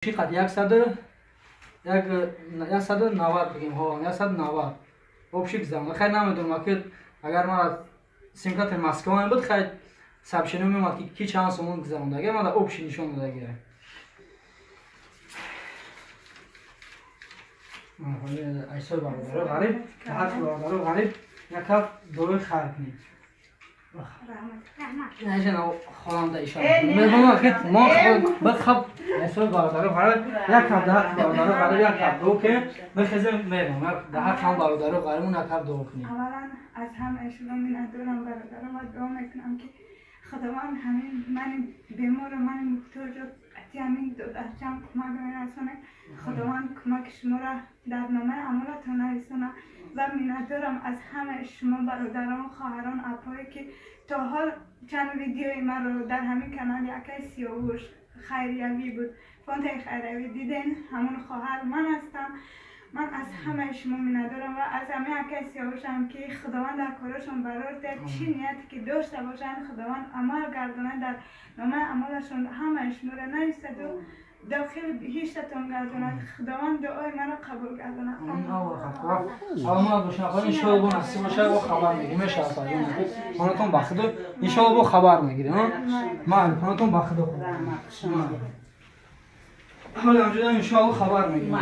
Қад 190 бигем, ҳо, 190 общий гузаронда. Хай, намедонам, ки агар ман симкарта Москва буд, хай, сообщение меомад, ки чанд сомон гузаронда. Ман общий нишон додаги. Айсои бародаро ғариб, ҳар бародаро ғариб як ҳафт дуои хайр кунед. Хонанда ишора мебонам, ки мо бихаб. Айсои бародаро ғариб, як ҳафт даҳ бародаро ғариб як ҳафт дуо кунем, мехезем, мерем. Даҳ ҳам бародаро ғарибмон як ҳафт дуо кунем. Аввалан, аз ҳамаи шумо миннатдорам, бародарам, ва дуо мекунам, ки Худованд ҳамин мани бемору мани муҳтоҷо қати ҳамин додарчам кӯмак мерасонад. Худованд кӯмаки шуморо дар номаи амолатон нарисонад. Ва миннатдорам аз ҳамаи шумо, бародарон, хоҳарон, апое, ки то ҳол чанд видеои маро дар ҳамин канали акаи Сиёвуш хайриявӣ буд, фондаи хайриявӣ, диден. Ҳамон хоҳар ман ҳастам. Ман аз ҳамаи шумо миннатдорам ва аз ҳамаи акаи Сиёвушам, ки Худованд дар корашон барор диҳад. Чӣ нияте ки дошта бошанд, Худованд амал гардонад, дар номаи амалашон ҳамаи шуморо нависаду дохили биҳиштатон гардонад. Худованд дуои маро қабул гардонад. Саломат бошед. Иншоалло, бо насиб бошад, бо хабар мегирем. Мешавад, хонатон ба худо, иншоалло, бо хабар мегирем. Ман хонатон ба худо, ҳоли ҳамҷода, иншоалло, хабар мегирем.